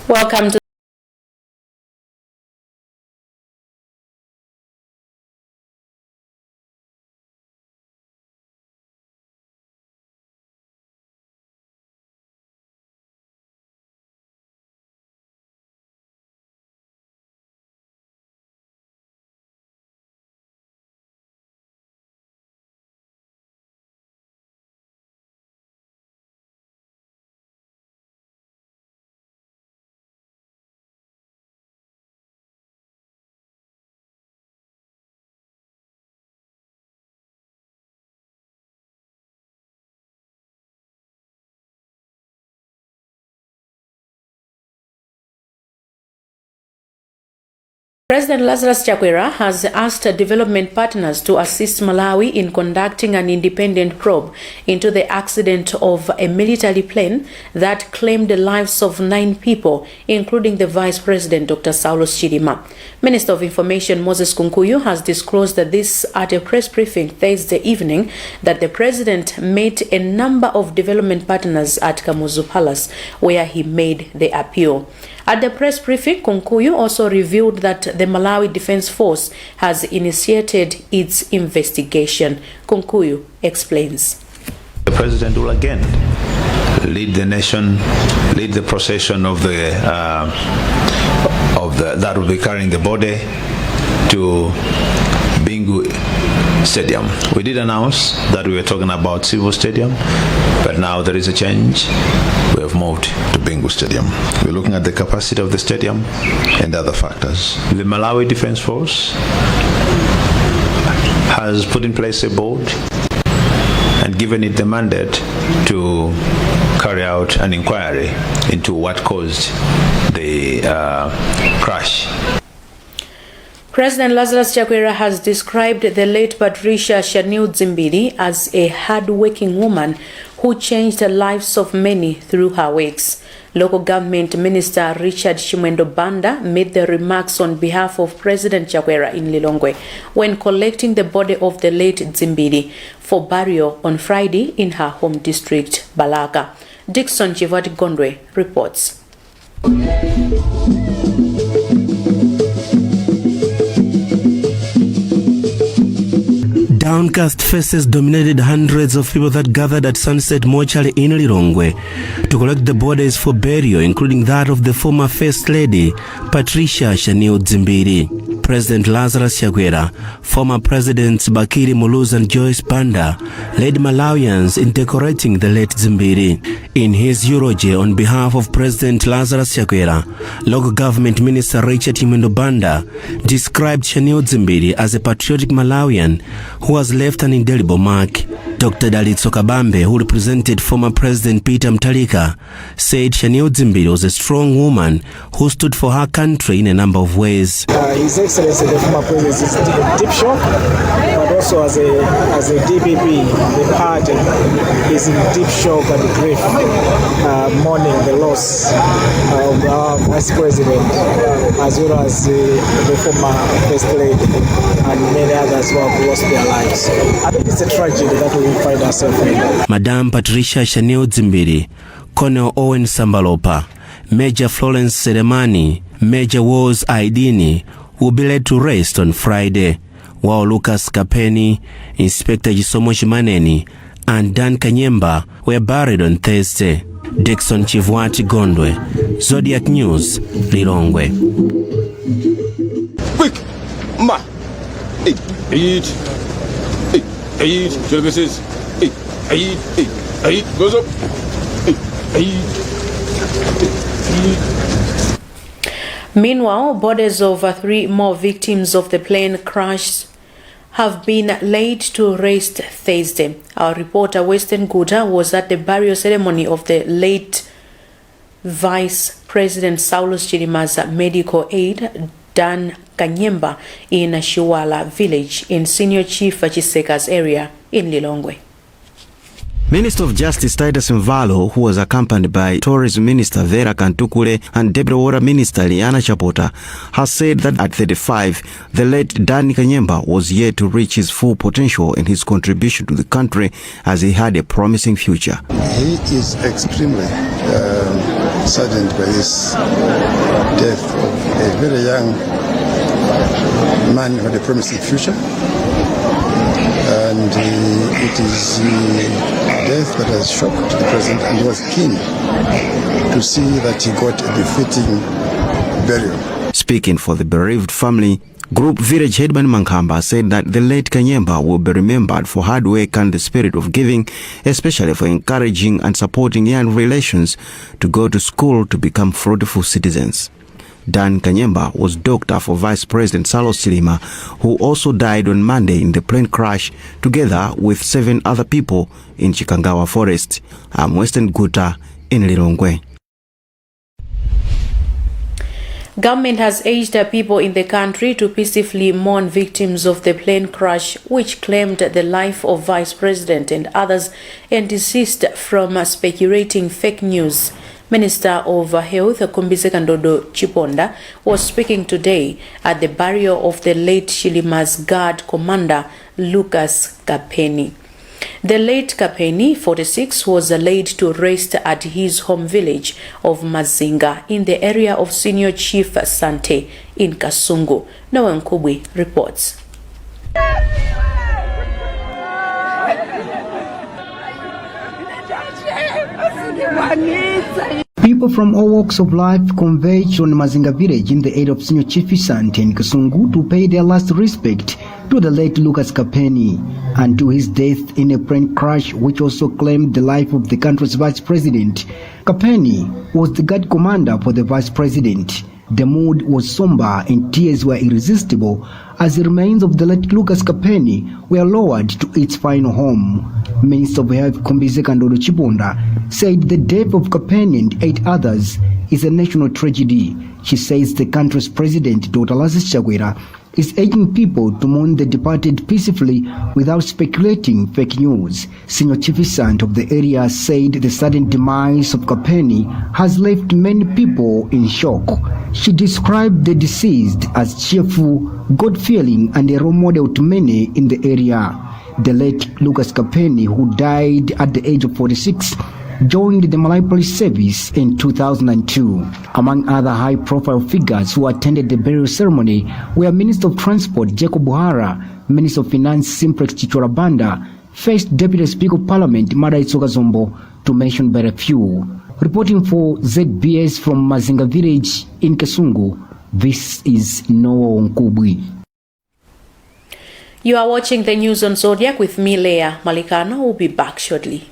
Welcome to President Lazarus Chakwera has asked development partners to assist Malawi in conducting an independent probe into the accident of a military plane that claimed the lives of 9 people, including the Vice President, Dr. Saulos Chilima. Minister of Information Moses Kunkuyu has disclosed that this at a press briefing Thursday evening that the president met a number of development partners at Kamuzu Palace, where he made the appeal. At the press briefing, Kunkuyu also revealed that the Malawi Defense Force has initiated its investigation. Kunkuyu explains. The president will again lead the nation, lead the procession of the that will be carrying the body to Bingu Stadium. We did announce that we were talking about Civil Stadium, but now there is a change. We have moved to Bingu Stadium. We're looking at the capacity of the stadium and other factors. The Malawi Defense Force has put in place a board and given it the mandate to carry out an inquiry into what caused the crash. President Lazarus Chakwera has described the late Patricia Shanil Dzimbiri as a hard-working woman who changed the lives of many through her works. Local Government Minister Richard Chimwendo Banda made the remarks on behalf of President Chakwera in Lilongwe when collecting the body of the late Dzimbiri for burial on Friday in her home district, Balaka. Dixon Chivati Gondwe reports. Downcast faces dominated hundreds of people that gathered at Sunset Mortuary in Lilongwe to collect the bodies for burial, including that of the former First Lady, Patricia Shanil Dzimbiri. President Lazarus Chakwera, former Presidents Bakili Muluzi and Joyce Banda led Malawians in decorating the late Dzimbiri. In his eulogy on behalf of President Lazarus Chakwera, Local Government Minister Richard Chimwendo Banda described Shanil Dzimbiri as a patriotic Malawian who has left an indelible mark. Dr. Dalitso Kabambe, who represented former President Peter Mutharika, said Shanil Dzimbiri was a strong woman who stood for her country in a number of ways. His Excellency, the former president, is in deep shock, but also as a DPP, the party is in deep shock and grief, mourning the loss of our Vice President, as well as the former First Lady and many others who have lost their lives. I think it's a tragedy that we find ourselves in. Madam Patricia Shanil Dzimbiri, Colonel Owen Sambalopa, Major Florence Selemani, Major Wars Aidini will be laid to rest on Friday, while Lucas Kapeni, Inspector Chisomo Chimaneni, and Dan Kanyemba were buried on Thursday. Dixon Chivwati Gondwe, Zodiak News, Lilongwe. Quick! Ma! 8, 8, 8, 8, 12 misses. 8, 8, 8, 8, goes up. 8, 8, 8, 8. Meanwhile, bodies of 3 more victims of the plane crash have been laid to rest Thursday. Our reporter Western Guta was at the burial ceremony of the late Vice President Saulos Chilima's medical aide, Dan Kanyemba, in Shiwala village in Senior Chief Chiseka's area in Lilongwe. Minister of Justice Titus Mvalo, who was accompanied by Tourism Minister Vera Kamtukule and Deputy Water Minister Liana Chapota, has said that at 35, the late Danny Kanyemba was yet to reach his full potential in his contribution to the country, as he had a promising future. He is extremely Saddened by this death of a very young man who had a promising future. And it is death that has shocked the president, and he was keen to see that he got a befitting burial. Speaking for the bereaved family, Group Village Headman Mankhamba said that the late Kanyemba will be remembered for hard work and the spirit of giving, especially for encouraging and supporting young relations to go to school to become fruitful citizens. Dan Kanyemba was doctor for Vice President Saulos Chilima, who also died on Monday in the plane crash together with 7 other people in Chikangawa Forest. I'm Western Guta in Lilongwe. Government has urged the people in the country to peacefully mourn victims of the plane crash which claimed the life of Vice President and others, and desist from speculating fake news. Minister of Health Khumbize Kandodo Chiponda was speaking today at the burial of the late Chilima's guard commander Lucas Kapeni. The late Kapeni, 46, was laid to rest at his home village of Mazinga in the area of Senior Chief Sante in Kasungu. Noel Nkubwi reports. People from all walks of life converged on Mazinga village in the area of Senior Chief Sante in Kasungu to pay their last respect to the late Lucas Kapeni and to his death in a plane crash which also claimed the life of the country's vice president. Kapeni was the guard commander for the vice president. The mood was somber and tears were irresistible as the remains of the late Lucas Kapeni were lowered to its final home. Minister of Health Khumbize Kandodo Chiponda said the death of Kapeni and 8 others is a national tragedy. She says the country's president, Dr. Lazarus Chakwera, is urging people to mourn the departed peacefully without speculating fake news. Senior Chief Sant of the area said the sudden demise of Kapeni has left many people in shock. She described the deceased as cheerful, God-fearing and a role model to many in the area. The late Lucas Kapeni, who died at the age of 46, joined the Malawi Police Service in 2002. Among other high-profile figures who attended the burial ceremony were Minister of Transport Jacob Hara, Minister of Finance Simplex Chithyola Banda, First Deputy Speaker of Parliament Madalitso Kazombo, to mention but a few. Reporting for ZBS from Mazinga village in Kasungu, this is Noah Nkubwi. You are watching the news on Zodiak with me, Leah Malikano. We'll be back shortly.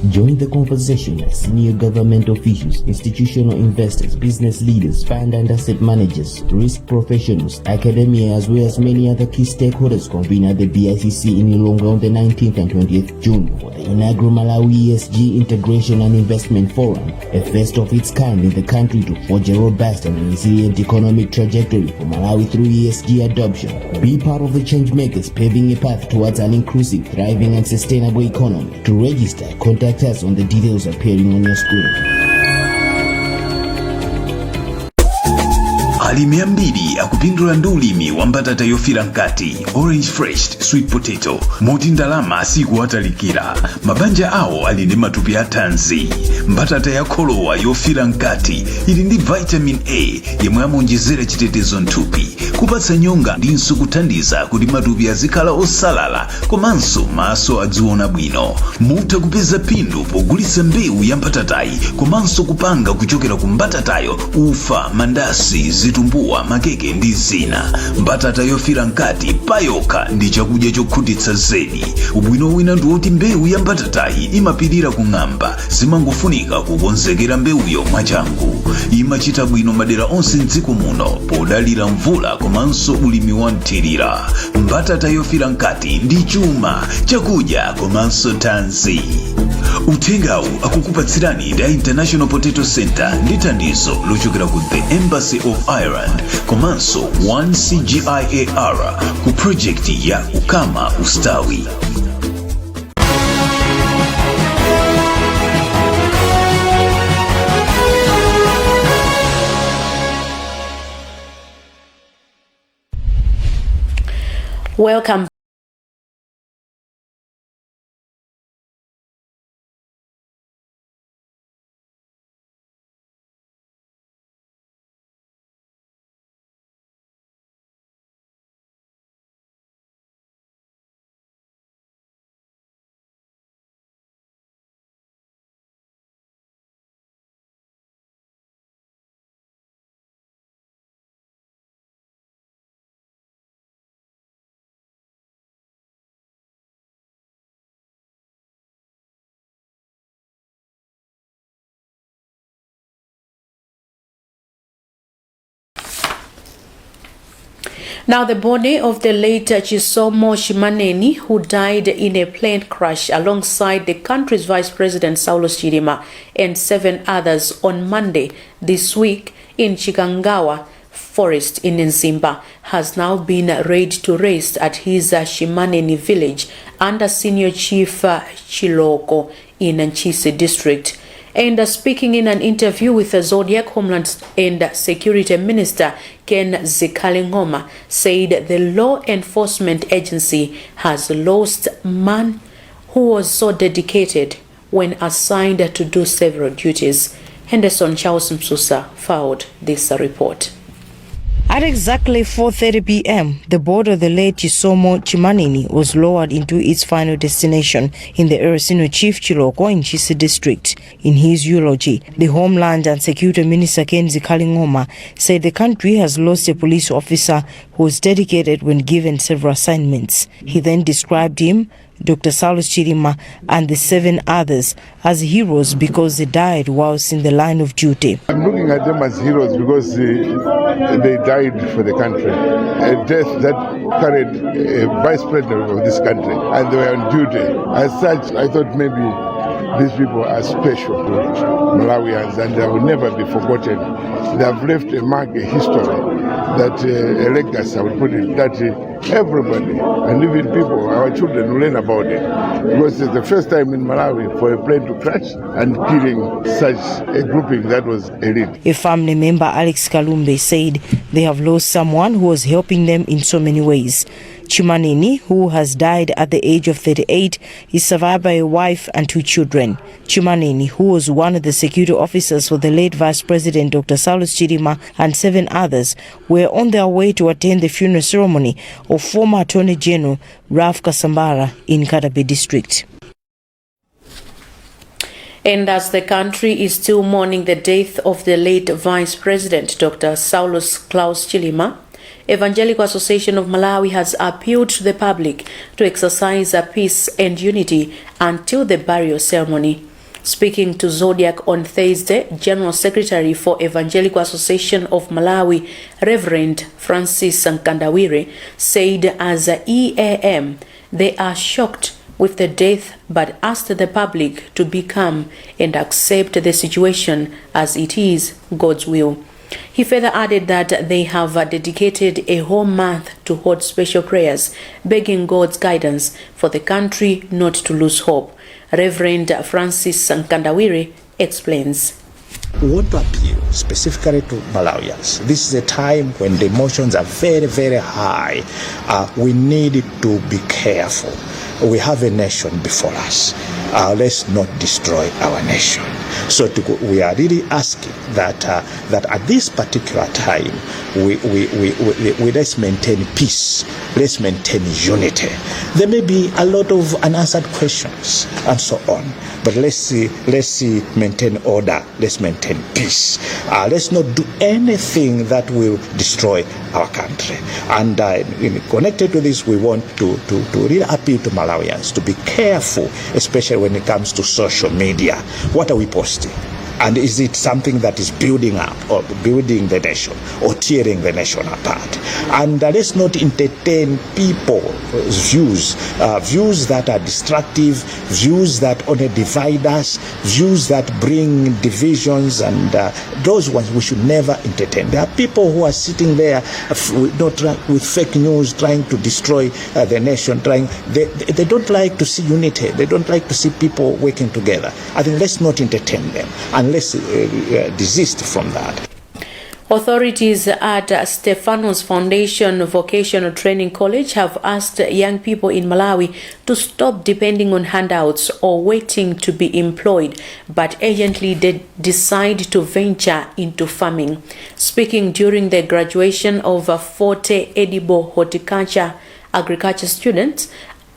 Join the conversation as senior government officials, institutional investors, business leaders, fund and asset managers, risk professionals, academia, as well as many other key stakeholders convene at the BICC in Lilongwe on the 19th and 20th June for the inaugural Malawi ESG Integration and Investment Forum, a first of its kind in the country to forge a robust and resilient economic trajectory for Malawi through ESG adoption. Be part of the change makers paving a path towards an inclusive, thriving and sustainable economy. To register, contact us on the details appearing on your screen. Alimi ambiri akupindula ndi ulimi wa mbatata yofira mkati, orange fresh sweet potato, moti ndalama sikuwatalikira. Mabanja awo ali ndi matupi athanzi. Mbatata ya kholowa yofira mkati ili ndi vitamin A yemwe amaonjezera chitetezo mthupi, kupatsa nyonga ndinso kuthandiza kuti matupi azikhala osalala komanso maso adziona bwino. Mutha kupeza phindu pogulitsa mbewu ya mbatatayi komanso kupanga kuchokera ku mbatatayo ufa, mandasi, zitumbuwa, makeke ndi zina. Mbatata yofira mkati payokha ndi chakudya chokhutitsa zedi. Ubwino wina ndi woti mbewu ya mbatatayi imapirira kung'amba, zimangofunika kukonzekera mbewuyo mwachangu. Imachita bwino madera onse mdziko muno podalira mvula komanso ulimi wa mthirira. Mbatata yofira mkati ndi chuma chakudya komanso thanzi. Uthengawu akukupatsirani ndi International Potato Center ndi thandizo lochokera ku the Embassy of Ireland komanso 1CGIAR ku project ya Ukama Ustawi. Welcome. Now, the body of the late Chisomo Chimaneni, who died in a plane crash alongside the country's Vice President Saulos Chilima and 7 others on Monday this week in Chikangawa Forest in Mzimba, has now been laid to rest at his Chimaneni village under Senior Chief Chiloko in Ntchisi district. And speaking in an interview with the Zodiak, Homeland and Security Minister Ken Zikhale Ng'oma said the law enforcement agency has lost man who was so dedicated when assigned to do several duties. Henderson Charles Msusa filed this report. At exactly 4:30 p.m., the body of the late Chisomo Chimaneni was lowered into its final destination in the Erasino Chief Chiloko in Ntchisi district. In his eulogy, the Homeland and Security Minister Ken Zikhale Ng'oma said the country has lost a police officer who was dedicated when given several assignments. He then described him, Dr. Saulos Chilima, and the 7 others as heroes because they died whilst in the line of duty. I'm looking at them as heroes because they died for the country. A death that carried a vice president of this country, and they were on duty. As such, I thought maybe these people are special to Malawians and they will never be forgotten. They have left a mark, a history, that a legacy, I would put it, that everybody, and even people, our children, will learn about it. Because it's the first time in Malawi for a plane to crash and killing such a grouping that was elite. A family member, Alex Kalumbe, said they have lost someone who was helping them in so many ways. Chimaneni, who has died at the age of 38, is survived by a wife and 2 children. Chimaneni, who was one of the security officers for the late Vice President Dr. Saulos Chilima and 7 others, were on their way to attend the funeral ceremony of former Attorney General Ralph Kasambara in Katabe District. And as the country is still mourning the death of the late Vice President Dr. Saulos Klaus Chilima, Evangelical Association of Malawi has appealed to the public to exercise peace and unity until the burial ceremony. Speaking to Zodiak on Thursday, General Secretary for Evangelical Association of Malawi, Reverend Francis Mkandawire, said as EAM, they are shocked with the death but asked the public to be calm and accept the situation as it is God's will. He further added that they have dedicated a whole month to hold special prayers, begging God's guidance for the country not to lose hope. Reverend Francis Mkandawire explains. We want to appeal specifically to Malawians. This is a time when the emotions are very, very high. We need to be careful. We have a nation before us. Let's not destroy our nation. So we are really asking that at this particular time, we let's maintain peace, let's maintain unity. There may be a lot of unanswered questions and so on, but let's see, maintain order, let's maintain peace. Let's not do anything that will destroy our country. And connected to this, we want to really appeal to Malawians to be careful, especially when it comes to social media. What are we posting? And is it something that is building up or building the nation or tearing the nation apart? And let's not entertain people's views, views that are destructive, views that only divide us, views that bring divisions, and those ones we should never entertain. There are people who are sitting there not with fake news, trying to destroy the nation, trying. They don't like to see unity. They don't like to see people working together. I think let's not entertain them. And let's desist from that. Authorities at Stephanos Foundation Vocational Training College have asked young people in Malawi to stop depending on handouts or waiting to be employed, but urgently decide to venture into farming. Speaking during the graduation of 40 edible horticulture agriculture students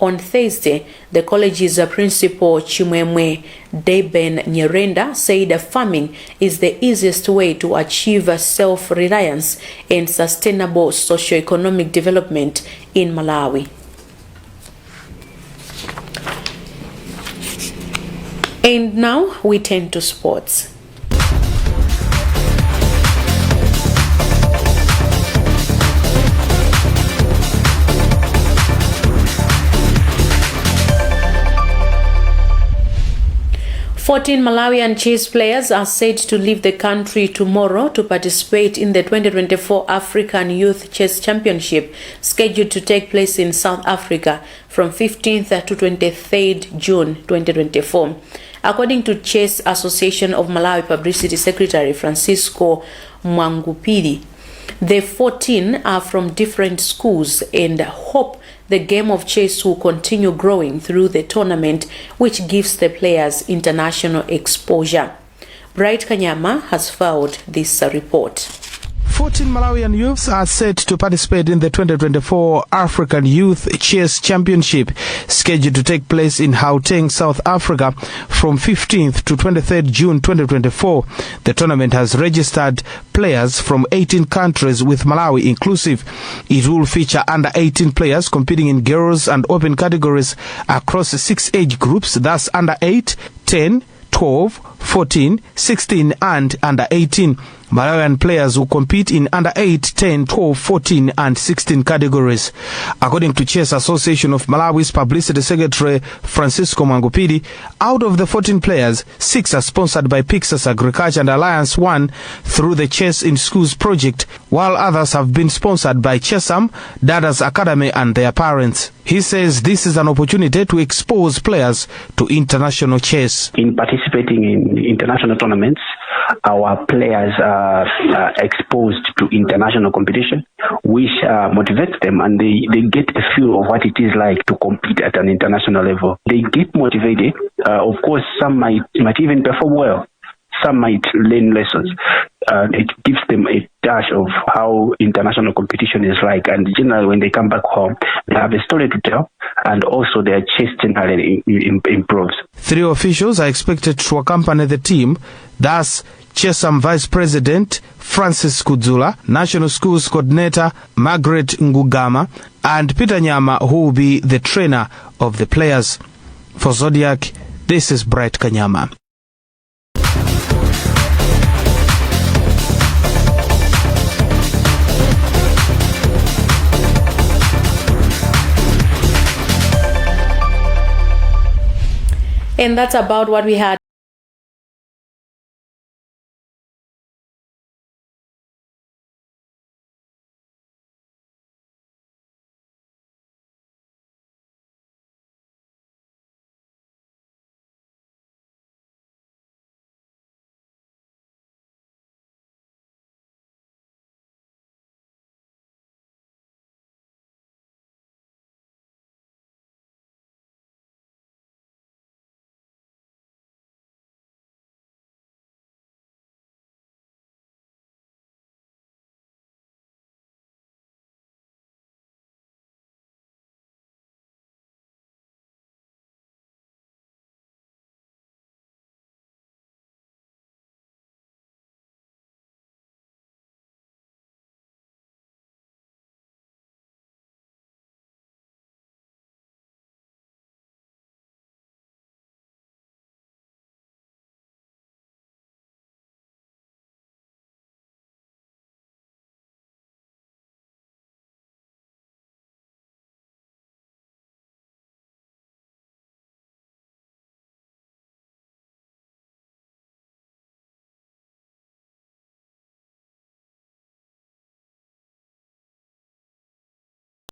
on Thursday, the college's principal, Chimwemwe Deben Nyerenda, said farming is the easiest way to achieve self-reliance and sustainable socio-economic development in Malawi. And now we turn to sports. 14 Malawian chess players are set to leave the country tomorrow to participate in the 2024 African Youth Chess Championship, scheduled to take place in South Africa from 15th to 23rd June 2024. According to Chess Association of Malawi Publicity Secretary Francisco Mwangupili, the 14 are from different schools and hope the game of chess will continue growing through the tournament, which gives the players international exposure. Bright Kanyama has filed this report. 14 Malawian youths are set to participate in the 2024 African Youth Chess Championship, scheduled to take place in Gauteng, South Africa, from 15th to 23rd June 2024. The tournament has registered players from 18 countries, with Malawi inclusive. It will feature under 18 players competing in girls and open categories across six age groups, that's under 8, 10, 12, 14, 16 and under 18. Malawian players will compete in under 8, 10, 12, 14 and 16 categories. According to Chess Association of Malawi's Publicity Secretary Francisco Mangupidi, out of the 14 players, 6 are sponsored by Pixas Agriculture and Alliance One through the Chess in Schools project, while others have been sponsored by Chessam, Dada's Academy and their parents. He says this is an opportunity to expose players to international chess. In participating in international tournaments, our players are exposed to international competition, which motivates them, and they get a feel of what it is like to compete at an international level. They get motivated. Of course, some might even perform well. Some might learn lessons. It gives them a dash of how international competition is like. And generally, when they come back home, they have a story to tell, and also their chess generally improves. 3 officials are expected to accompany the team. Thus, Chessam Vice President Francis Kudzula, National Schools Coordinator Margaret Ngugama, and Peter Nyama, who will be the trainer of the players. For Zodiak, this is Bright Kanyama. And that's about what we had.